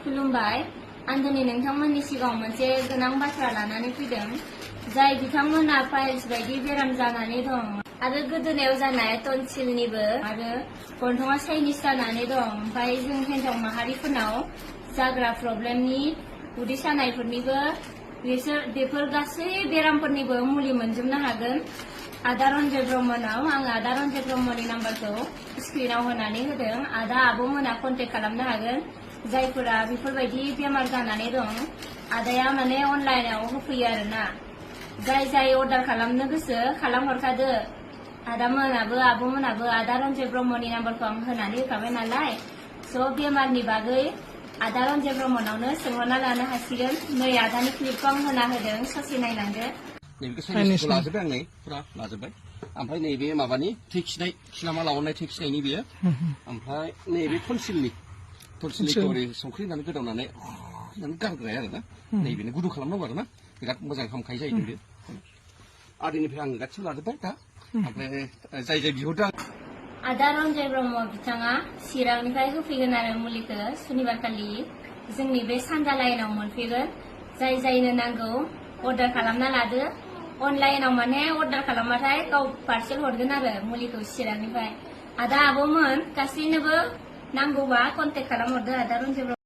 खुलुमबाय आं दिनै नोंथांमोननि सिगाङाव मोनसे गोनां बाथ्रा लानानै फैदों जाय बिथांमोना पाइल्स बायदि बेराम जानानै दं आरो गोदोनायाव जानाय टन्सिलनिबो आरो गन्थङा चाइनिस जानानै दं ओमफ्राय जों हिन्जाव माहारिफोरनाव जाग्रा प्रब्लेमनि उदै सानायफोरनिबो बेफोर गासै बेरामफोरनिबो मुलि मोनजोबनो हागोन आदा रन्जय ब्रह्मनाव आं आदा रन्जय ब्रह्मनि नाम्बारखौ स्क्रिनाव होनानै होदों आदा आब'मोना कन्टेक्ट खालामनो हागोन जायफोरा बेफोरबायदि बेमार जानानै दं आदाया माने अनलाइनाव होफैयो आरोना जाय अर्डार खालामनो गोसो खालामहरखादो आदामोनाबो आब'मोनाबो आदा रन्जय ब्रह्मनि नाम्बारखौ आं होनानै होखाबाय नालाय स' बेमारनि बागै आदा रन्जय ब्रह्मनावनो सोंहरना लानो हासिगोन नै आदानि क्लिपखौ आं होना होदों ससे नायलांदो नैबेखौ साइनिसखौ लाजोब्बाय आं नै फुरा लाजोब्बाय ओमफ्राय नैबे माबानि थै खिनाय खिनामा लावनाय थै खिनायनि बेयो ओमफ्राय नैबे टन्सिलनि ओरै संख्रि होनानै गोदावनानै होनानै गारग्राया आरोना नैबेनो गुदुं खालामनांगौ आरोना बिराद मोजां हामखायो जाहैदों बे आदैनिफ्राय आं गासिबो लाजोब्बाय दा ओमफ्राय जाय बिहरदों आदा रन्जय ब्रह्म बिथाङा चिरांनिफ्राय होफैगोन आरो मुलिखौ सुनिबारखालि जोंनि बे सानजा लाइनाव मोनफैगोन जायनो नांगौ अर्डार खालामना लादो अनलाइनाव माने अर्डार खालामबाथाय गाव पार्सेल हरगोन आरो मुलिखौ चिरांनिफ्राय आदा आब'मोन गासैनोबो नांगौबा कन्टेक्ट खालामहरदो आदा रन्जय ब्रह्म